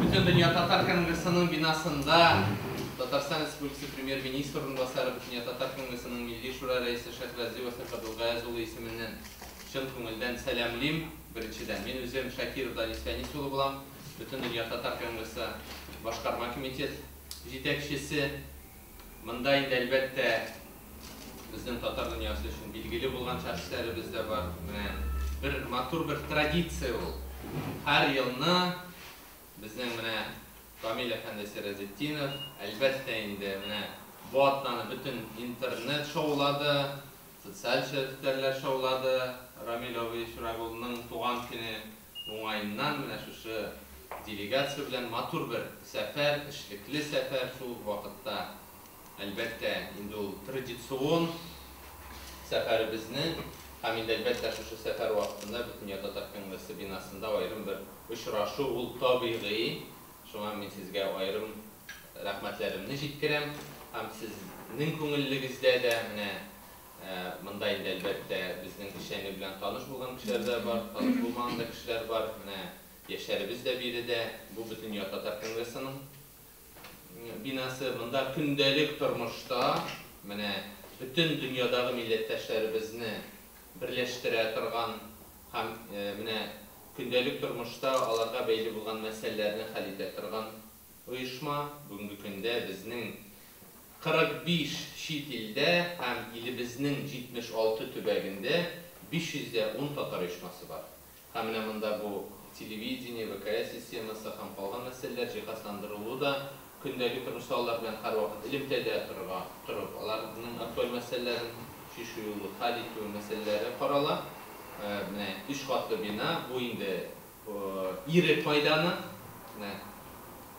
Бөтендөнья татар конгрессының бинасында Татарстан Республикасы Премьер-министры урынбасары, Бөтендөнья татар конгрессының Милли шура рәисе Шәйхразиев Васил Габделгаяз улы исеменнән чын күңелдән сәламлим. Беренчедән, мин үзем Шакиров Данис Фәнис улы булам, Бөтендөнья татар конгрессы башкарма комитет җитәкчесе. Монда инде, әлбәттә, безнең татар дөньясы өчен билгеле булган шәхесләребез дә бар. Менә бер матур бер традиция ул. Һәр елны безнең менә Камил әфәнде Сиразетдинов, әлбәттә инде, менә бу атнаны бөтен интернет шаулады, социаль челтәрләр шаулады. Рамил абый Чурагулның туган көне уңаеннан менә шушы делегация белән матур бер сәфәр, эшлекле сәфәр, шул ук вакытта, әлбәттә, инде ул традицион сәфәребезне һәм инде, әлбәттә, шушы сәфәр вакытында Бөтендөнья татар конгрессы бинасында аерым бер очрашу ул табигый. Шуңа мин сезгә аерым рәхмәтләремне җиткерәм һәм сезнең күңеллегездә дә менә монда инде, әлбәттә, безнең эшчәнлек белән таныш булган кешеләр дә бар, таныш булмаган да кешеләр бар. Менә яшьләребез дә биредә. Бу Бөтендөнья татар конгрессының бинасы. Монда көндәлек тормышта менә бөтен дөньядагы милләттәшләребезне берләштерә торган һәм менә көндәлек тормышта аларга бәйле булган мәсьәләләрне хәл итә торган оешма. Бүгенге көндә безнең 45 чит илдә һәм илебезнең 76 төбәгендә 510 татар оешмасы бар. Һәм менә монда бу телевидение, ВКС системасы һәм калган мәсьәләләр җиһазландырылу да көндәлек тормышта алар белән һәрвакыт элемтәдә торырга торып, аларның актуаль мәсьәләләрен чишү юлы, хәл итү мәсьәләләре карала. Менә өч катлы бина, бу инде Ирек мәйданы. Менә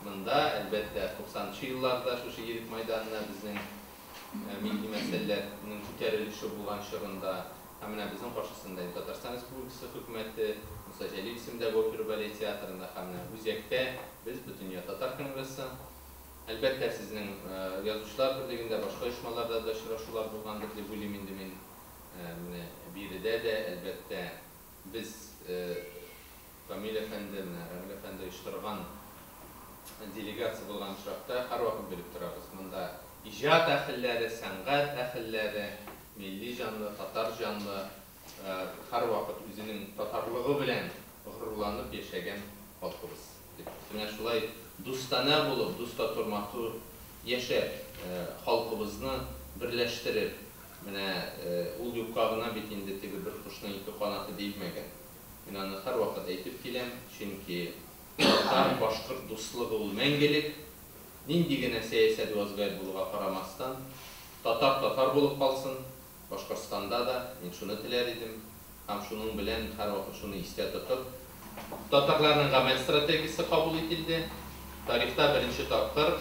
монда, әлбәттә, 90 нчы елларда шушы Ирек мәйданына безнең милли мәсьәләләрнең күтәрелеше булган чорында һәм менә безнең каршысында инде Татарстан Республикасы хөкүмәте, Муса Җәлил исемендәге опера балет театрында һәм менә үзәктә без, Бөтендөнья татар конгрессы. Әлбәттә, сезнең Язучылар берлегендә, башка оешмаларда да очрашулар булгандыр дип уйлыйм инде мин. Менә биредә дә, әлбәттә, без Камил әфәнде, менә Рамил әфәнде оештырган делегация булган очракта һәрвакыт белеп торабыз, монда иҗат әһелләре, сәнгать әһелләре, милли җанлы, татар җанлы, һәрвакыт үзенең татарлыгы белән горурланып яшәгән халкыбыз дип. Менә шулай дустанә булып, дус-татур матур яшәп, халкыбызны берләштереп, менә ул юкка гына бит инде теге бер кошның ике канаты диелмәгән. Мин аны һәрвакыт әйтеп киләм, чөнки татар, башкорт дуслыгы ул мәңгелек. Нинди генә сәясәт вазгыять булуга карамастан, татар татар булып калсын, Башкортстанда да, мин шуны теләр идем. Һәм шуның белән һәрвакыт шуны истә тотып, татарларның гамәл стратегиясе кабул ителде. Тарихта беренче тапкыр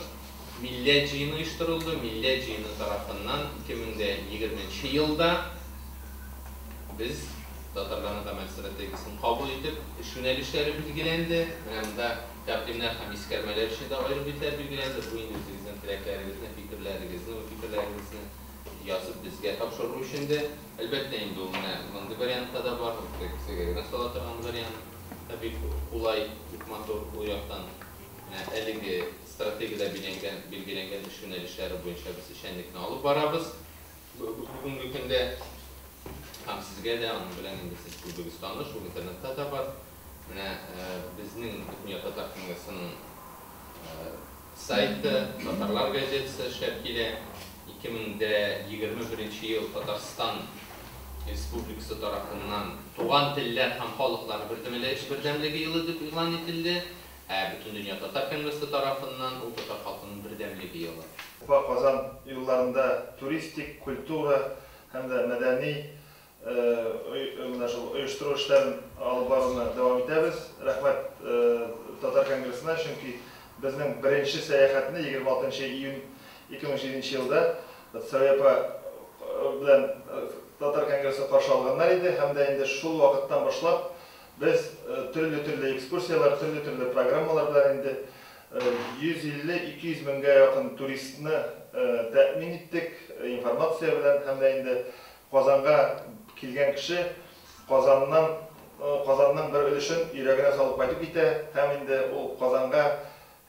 Милләт җыены оештырылды. Милләт җыены тарафыннан 2020 нче елда без татарларның гамәл стратегиясен кабул итеп, эш юнәлешләре билгеләнде. Менә монда тәкъдимнәр һәм искәрмәләр өчен дә аерым битләр билгеләнде. Бу инде үзегезнең теләкләрегезне, фикерләрегезне, уй-фикерләрегезне язып безгә тапшыру өчен дә. Әлбәттә инде ул менә мондый вариантта да бар, ул кесәгә генә сала торган вариант та бик кулай, бик матур ул яктан. Менә әлеге стратегиядә биләнгән, билгеләнгән эш юнәлешләре буенча без эшчәнлекне алып барабыз бүгенге көндә. Һәм сезгә дә аның белән инде сез күбегез таныш, ул интернетта да бар. Менә безнең Бөтендөнья татар конгрессының сайты, Татарлар газетасы эшләп килә. 2021 ел Татарстан Республикасы тарафыннан Туган телләр һәм халыклар бердәмлеге елы дип игълан ителде. Ә Бөтендөнья татар конгрессы тарафыннан ул Татар халкының бердәмлеге елы. Уфа-Казан юлларында туристик, культура һәм дә мәдәни менә шул оештыру эшләрен алып баруны дәвам итәбез. Рәхмәт Татар конгрессына, чөнки безнең беренче сәяхәтне 26 нчы июнь 2007 нче елда Сәвия апа белән Татар конгрессы каршы алганнар иде һәм дә инде шул вакыттан башлап без төрле-төрле экскурсияләр, төрле-төрле программалар белән инде 150-200 меңгә якын туристны тәэмин иттек информация белән һәм дә инде Казанга килгән кеше Казаннан Казанның бер өлешен йөрәгенә салып кайтып китә һәм инде ул Казанга.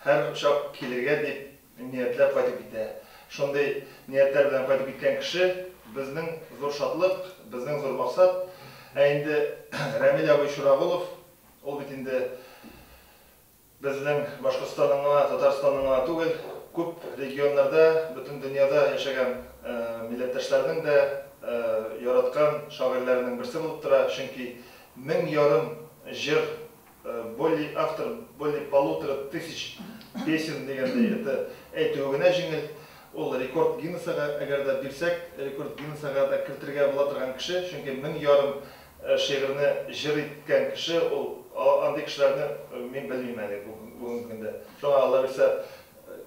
һәр чак килергә дип ниятләп кайтып китә. Шундый ниятләр белән кайтып киткән кеше безнең зур шатлык, безнең зур максат. Ә инде Рәмил абый Чурагулов, ул бит инде безнең Башкортстанның гына, Татарстанның гына түгел, күп регионнарда, бөтен дөньяда яшәгән милләттәшләрнең дә яраткан шагыйрьләренең берсе булып тора, чөнки 1500 җыр, более автор более 1500 песен дигәндәй, это әйтүе генә җиңел. Ул рекорд Гиннесага, әгәр дә бирсәк, рекорд Гиннесага да кертергә була торган кеше, чөнки 1500 шигырьне җыр иткән кеше, ул андый кешеләрне мин белмим әле бүгенге көндә. Шуңа Алла бирсә,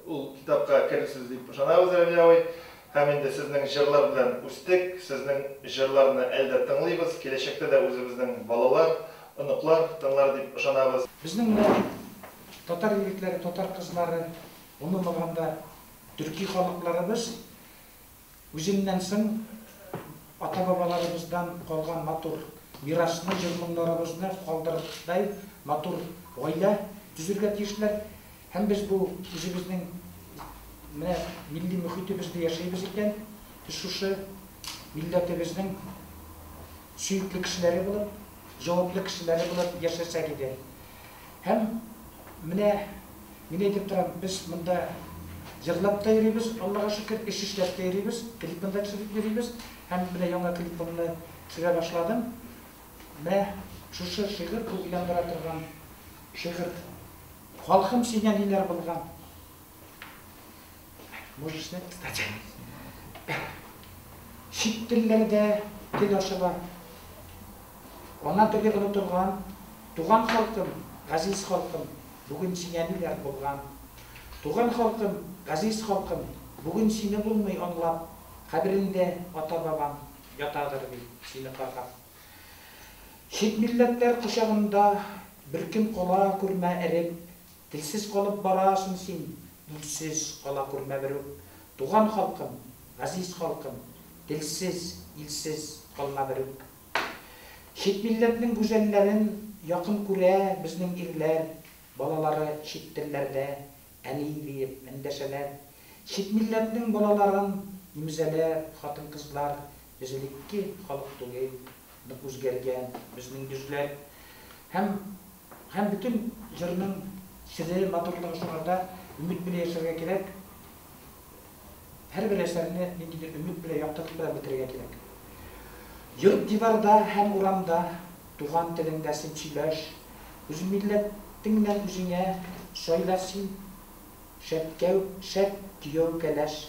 ул китапка керерсез дип ышанабыз, Рәмил абый. Һәм инде сезнең җырлар белән үстек, сезнең җырларны әле дә тыңлыйбыз, киләчәктә дә үзебезнең балалар, оныклар тыңлар дип ышанабыз. Безнең менә татар егетләре, татар кызлары, гомум алганда төрки халыкларыбыз үзеннән соң ата-бабаларыбыздан калган матур мирасны, җыр-моңнарыбызны калдырырдай матур гаилә төзергә тиешләр. Һәм без бу үзебезнең менә милли мөхитебездә яшәйбез икән, без шушы милләтебезнең сөекле кешеләре булып, җаваплы кешеләре булып яшәсәк иде. Һәм менә мин әйтеп торам, без монда җырлап та йөрибез, Аллага шөкер, эш эшләп тә йөрибез, клипын да төшереп йөрибез. Һәм менә яңа клипымны төшерә башладым. Менә шушы шигырь, ул уйландыра торган шигырь. Халкым, сиңа ниләр булган? Можешь снять, кстати. Чит телләрдә тел ачыла. Ана теле онытылган. Туган халкым, газиз халкым, бүген сиңа ниләр булган? Туган халкым, газиз халкым, бүген сине булмый аңлап, каберендә ата-бабаң ятадыр бит сине каргап. Чит милләтләр кочагында бер көн кала күрмә эреп, телсез калып барасың син, илсез кала күрмә берүк. Туган халкым, газиз халкым, телсез, илсез калма берүк. Чит милләтнең гүзәлләрен якын күрә безнең ирләр, балалары чит телләрдә әни диеп эндәшәләр. Чит милләтнең балаларын имезәләр хатын-кызлар, без элекке халык түгел, нык үзгәргән безнең йөзләр. Һәм бөтен җырның сере, матурлыгы шуңарда, өмет белән яшәргә кирәк. Һәрбер әсәрне ниндидер өмет белән, яктылык белән бетерергә кирәк. Йорт диварда һәм урамда туган телеңдә син сөйләш, үз милләтеңнән үзеңә сайла син шәпкәү, шәп кияү кәләш.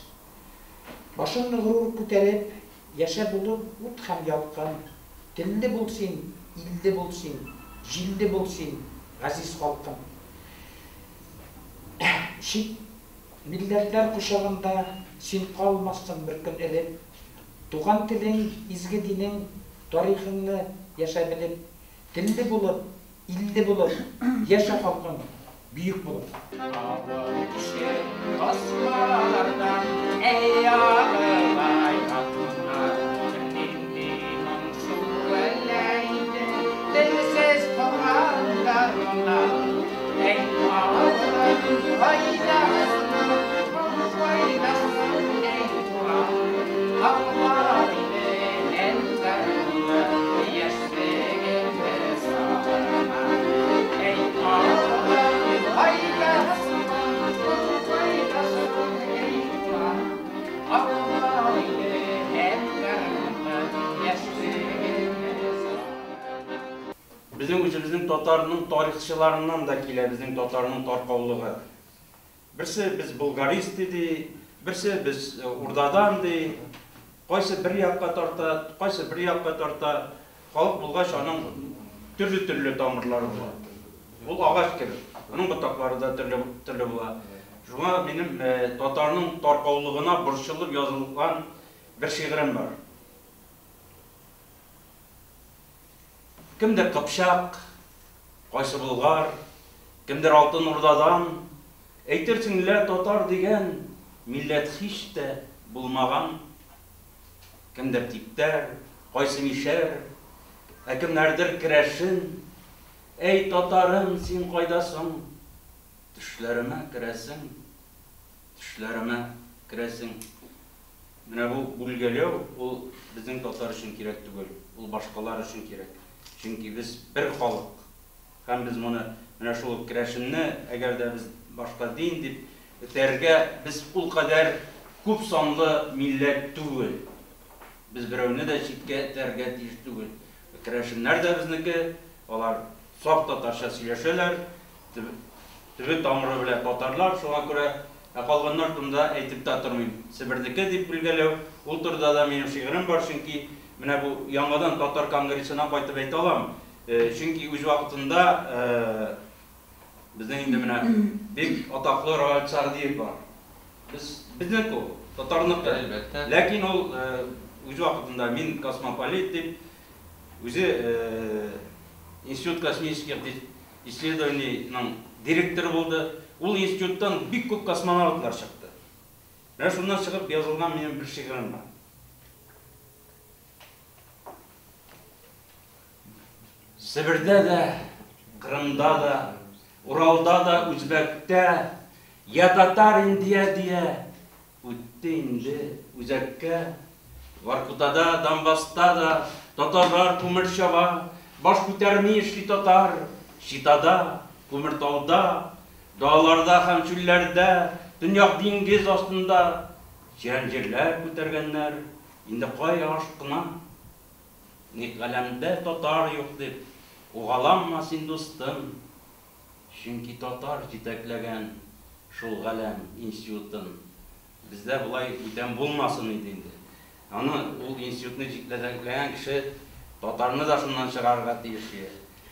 Башыңны горур күтәреп, яшә булып ут һәм ялкын. Телле бул син, илле бул син, җилле бул син, газиз халкым. Чит милләтләр кочагында син калмассың бер көн эреп. Туган телең, изге динең, тарихыңны яшә белеп, телле булып, илле булып, яшә халкың, бөек булып. Авыл кеше басмалардан, әй агылай атлар, нинди моңсу әллә инде, телсез калганнар моңнар. Әй авылым, кайдасың, кайдасың, әй туган, таулар иде әллә яшьлегемне сагынган. Әй авылым, кайдасың, кайдасың, әй туган, таулар иде әллә яшьлегемне сагынган. Безнең үзебезнең татарның тарихчыларыннан да килә безнең татарның таркаулыгы. Берсе без булгарист ди, берсе без Урдадан ди. Кайсы бер якка тарта, кайсы бер якка тарта. Халык булгач, аның төрле-төрле тамырлары була. Ул агач кебек. Аның ботаклары да төрле-төрле була. Шуңа минем татарның таркаулыгына борчылып язылган бер шигырем бар. Кемдер Кыпчак, кайсы Болгар, кемдер Алтын Урдадан, әйтерсең лә татар дигән милләт һич тә булмаган. Кемдер типтәр, кайсы мишәр, ә кемнәрдер керәшен. Әй татарым, син кайдасың? Төшләремә керәсең, төшләремә керәсең. Менә бу бүлгәләү ул безнең татар өчен кирәк түгел, ул башкалар өчен кирәк. Чөнки без бер халык. Һәм без моны менә шул керәшенне, әгәр дә без башка дин дип этәргә, без ул кадәр күп санлы милләт түгел. Без берәүне дә читкә этәргә тиеш түгел. Керәшеннәр дә безнеке, алар саф татарча сөйләшәләр, төбе тамыры белән татарлар, шуңа күрә ә калганнар турында әйтеп тә тормыйм. Себернеке дип бүлгәләү, ул турыда да минем шигырем бар, чөнки менә бу яңадан татар конгрессына кайтып әйтә алам. Чөнки үз вакытында безнең инде менә бик атаклы Равил Сәгъдиев бар. Без безнеке ул, татарныкы. Әлбәттә. Ләкин ул үз вакытында мин космополит дип үзе Институт космических исследованийның директоры булды. Ул институттан бик күп космонавтлар чыкты. Менә шуннан чыгып язылган минем бер шигырем бар. Себердә дә, Кырымда да, Уралда да, Үзбәктә, я татарин дия-дия, үтте инде үзәккә. Воркутада, Донбасста да татарлар күмер чаба, баш күтәрми эшли татар, Читада, Күмертауда, далаларда һәм чүлләрдә, төньяк диңгез астында чирәм җирләр күтәргәннәр, инде кая ашкына? Ник галәмдә татар юк дип, угаланма син, дустым, чөнки татар җитәкләгән шул галәм институтын. Бездә болай бүтән булмасын иде инде. Аны ул институтны җитәкләгән кеше татарны да шуннан чыгарырга тиеш иде.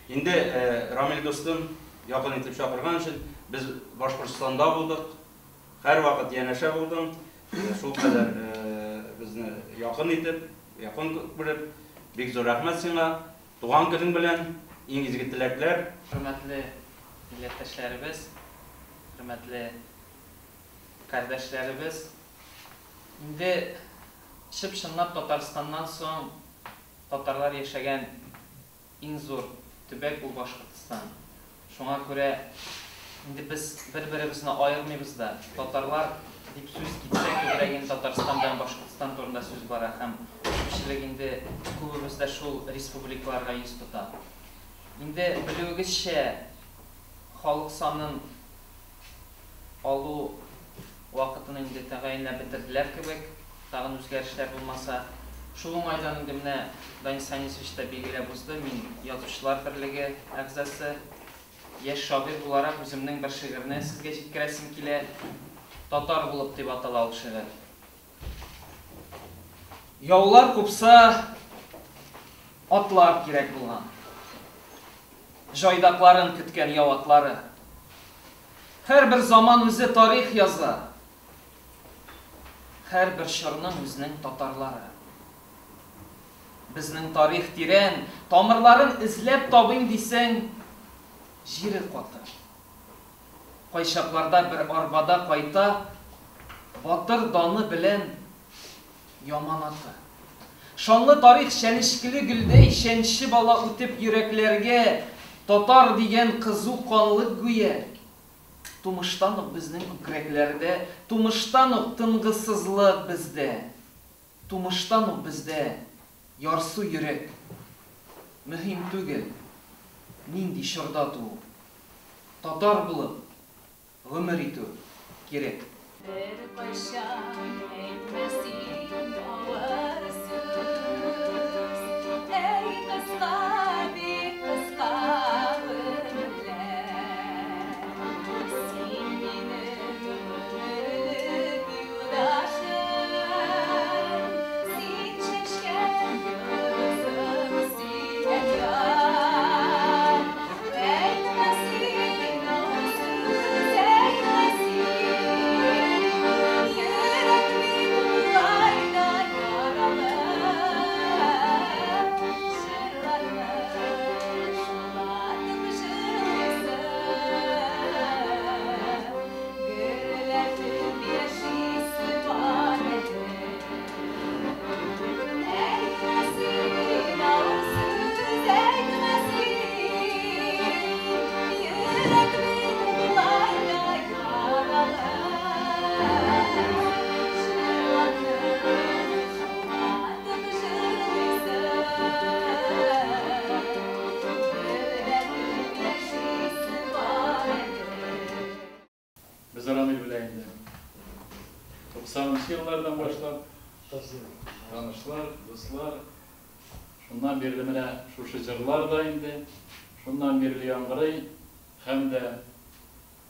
Инде Рамил дустым якын итеп чакырган өчен без Башкортстанда булдык. Һәрвакыт янәшә булдың. Шул кадәр безне якын итеп, якын күреп, бик зур рәхмәт сиңа. Туган көнең белән иң изге теләкләр. Хөрмәтле милләттәшләребез, хөрмәтле кардәшләребез, инде чып-чынлап Татарстаннан соң татарлар яшәгән иң зур төбәк ул Башкортстан. Шуңа күрә инде без бер-беребезне аермыйбыз да. Татарлар дип сүз китсә, күбрәк инде Татарстан белән Башкортстан турында сүз бара һәм күпчелек инде күбебез дә шул республикаларга йөз тота. Инде белүегезчә, халык санын алу вакытын инде тәгаенләп бетерделәр кебек, тагын үзгәрешләр булмаса. Шул уңайдан инде менә Данис Анисович та билгеләп узды, мин Язучылар берлеге әгъзасы, яшь шагыйрь буларак үземнең бер шигырьне сезгә җиткерәсем килә. Татар булып дип атала ул шигырь. Яулар купса, атлар кирәк булган. Җайдакларын көткән яу атлары. Һәрбер заман үзе тарих яза. Һәрбер чорның үзенең татарлары. Безнең тарих тирән, тамырларын эзләп табыйм дисәң, җире каты. Кайчакларда бер арбада кайта батыр даны белән яман аты. Шанлы тарих чәнечкеле гөлдәй чәнчеп ала үтеп йөрәкләргә татар дигән кызу канлык гүя. Тумыштан ук безнең күкрәкләрдә, тумыштан ук тынгысызлык бездә. Тумыштан ук бездә ярсу йөрәк. Мөһим түгел, нинди чорда туу. Татар булып гомер итү кирәк. Беркайчан әйтмә син авыр сүз, Әй, кыска, бик кыска гомерләр. Син минем гомерлек юлдашым, Син чәчкән йолдызым, сөйгән яр. Әйтмә син авыр сүз, әйтмә син, Йөрәк бит болай да яралы. 90 нчы еллардан башлап танышлар, дуслар. Шуннан бирле менә шушы җырлар да инде шуннан бирле яңгырый һәм дә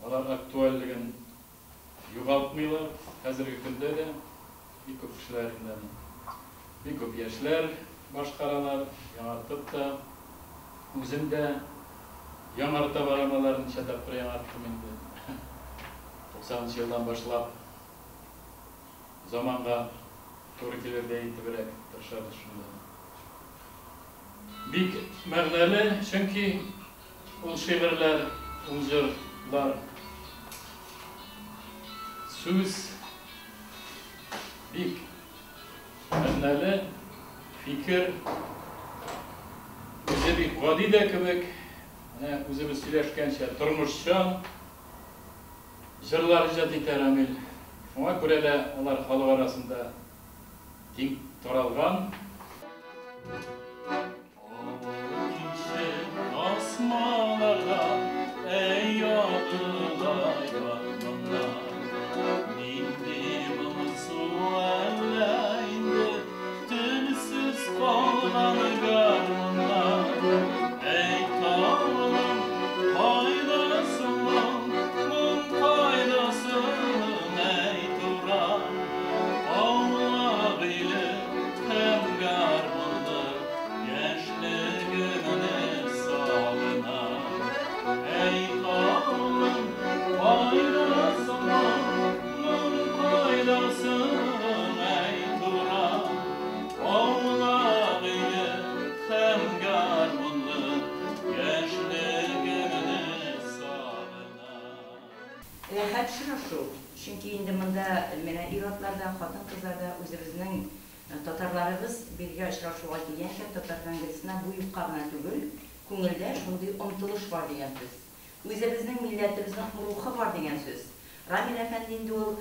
алар актуальлеген югалтмыйлар. Хәзерге көндә дә бик күп кешеләр инде аны, бик күп яшьләр башкаралар, яңартып та, үзем дә яңарта барам аларны, ничә тапкыр яңарттым инде. 90 нчы елдан башлап заманга туры килердәй итебрәк тырышабыз шунда. Бик мәгънәле, чөнки ул шигырьләр, ул җырлар сүз бик мәгънәле, фикер үзе бик гади дә кебек, менә үзебез сөйләшкәнчә тормышчан җырлар иҗат итә Рамил. Шуңа күрә дә алар халык арасында киң таралган. Авыр кичеп тасмалардан, әй атылай гармуннар. Нинди моңсу әллә инде телсез калган гармуннар. Әй тавылым, кайда соң, моң кайда соң, әй туран. Аулак өйле һәм гармунлы яшьлегемне сагынам. Әй тавылым, кайда соң, моң кайда соң, әй туран. Аулак өйле һәм гармунлы яшьлегемне сагынам. Рәхәт очрашу, чөнки инде монда менә ир-атлар да, хатын-кызлар да үзебезнең татарларыбыз бергә очрашуга килгән икән, татар конгрессына бу юкка гына түгел, күңелдә шундый омтылыш бар дигән сүз. Үзебезнең милләтебезнең рухы бар дигән сүз. Рамил әфәнде инде ул,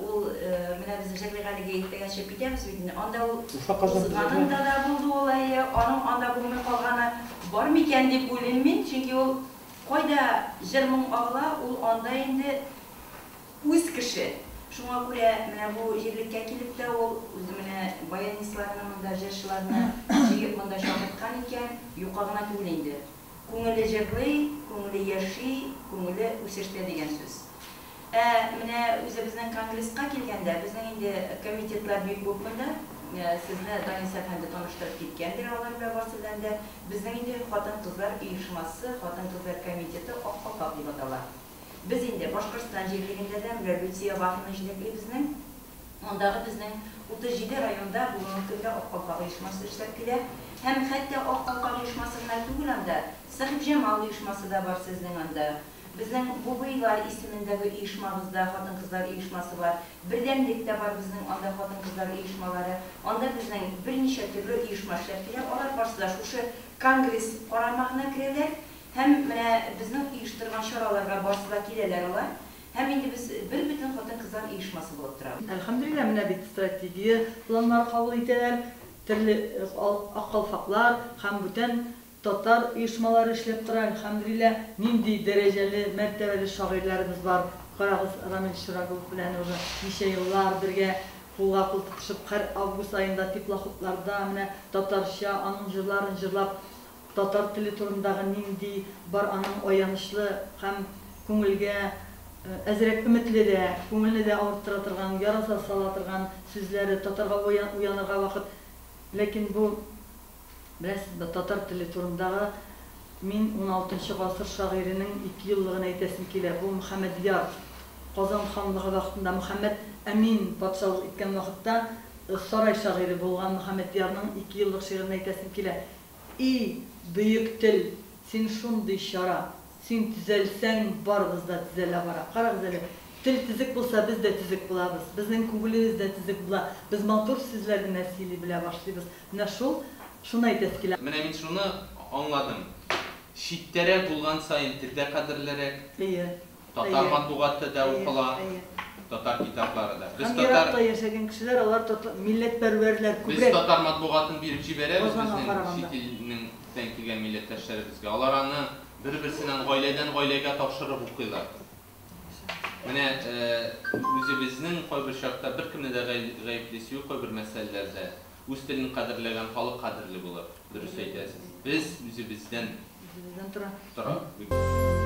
ул менә без җырлыйк әлегә иртәгә чыгып китәбез бит инде. Анда ул Уфа Казан узганында да булды ул, әйе, аның анда булмый калганы бар микән дип уйлыйм мин, чөнки ул кайда җыр-моң агыла, ул анда инде үз кеше. Шуңа күрә менә бу җирлеккә килеп тә ул үзе менә баянистларны монда, җырчыларны җыеп монда чакырткан икән, юкка гына түгел инде. Күңеле җырлый, күңеле яши, күңеле үсештә дигән сүз. Ә менә үзебезнең конгресска килгәндә, безнең инде комитетлар бик күп монда. Сезне Данис әфәнде таныштырып киткәндер алар белән барсы белән дә. Безнең инде хатын-кызлар оешмасы, хатын-кызлар комитеты Ак калфак дип атала. Без инде Башкортстан җирлегендә дә, менә Люция Вафина җитәкли безнең. Андагы безнең 37 районда бүгенге көндә Ак калфак оешмасы эшләп килә. Һәм хәтта Ак калфак оешмасы гына түгел анда, Сәхибҗамал оешмасы да бар сезнең анда. Безнең Бубыйлар исемендәге оешмабызда хатын-кызлар оешмасы бар. Бердәмлек тә бар безнең анда хатын-кызлар оешмалары. Анда безнең берничә төрле оешма эшләп килә. Алар барсы да шушы конгресс карамагына керәләр. Һәм менә безнең оештырган чараларга барсы да киләләр алар. Һәм инде без бер бөтен хатын-кызлар оешмасы булып торабыз. Әлхәмдүлилләһ, менә бит стратегия планнары кабул итәләр, төрле ак калфаклар һәм бүтән татар оешмалары эшләп тора, әлхәмдүлилләһ, нинди дәрәҗәле, мәртәбәле шагыйрьләребез бар. Карагыз, Рамил Чурагулов белән уже ничә еллар бергә кулга кул тотышып, һәр август аенда теплоходларда менә татарча аның җырларын җырлап, татар теле турындагы нинди бар аның аянычлы һәм күңелгә әзрәк өметле дә, күңелне дә авырттыра торган, яраса сала торган сүзләре, татарга уянырга вакыт. Ләкин бу, беләсезме, татар теле турындагы мин 16 гасыр шагыйренең 2 еллыгын әйтәсем килә. Бу Мөхәммәдьяр Казан ханлыгы вакытында Мөхәммәд Әмин патшалык иткән вакытта сарай шагыйре булган Мөхәммәдьярның 2 еллык шигырен әйтәсем килә. И бөек тел, син шундый чара, син төзәлсәң, барыбыз да төзәлә бара. Карагыз әле, тел төзек булса, без дә төзек булабыз. Безнең күңелебез дә төзек була. Без матур сүзләр генә сөйли белә башлыйбыз. Менә шул, шуны әйтәсе килә. Менә мин шуны аңладым. Читтәрәк булган саен тел дә кадерлерәк. Әйе. Татар матбугаты да укыла, татар китаплары да. Без Һәм татар еракта яшәгән кешеләр, алар милләтпәрвәрләр Без күбрәк. татар матбугатын биреп җибәрәбез Казанга безнең караганда. чит илнең килгән милләттәшләребезгә. Алар аны бер-берсеннән гаиләдән гаиләгә тапшырып укыйлар. Менә үзебезнең кайбер чакта беркемне дә гаеплисе юк кайбер мәсьәләләрдә. Үз телен кадерләгән халык кадерле булыр. Дөрес әйтәсез. Без үзебездән Үзебездән тора. Тора.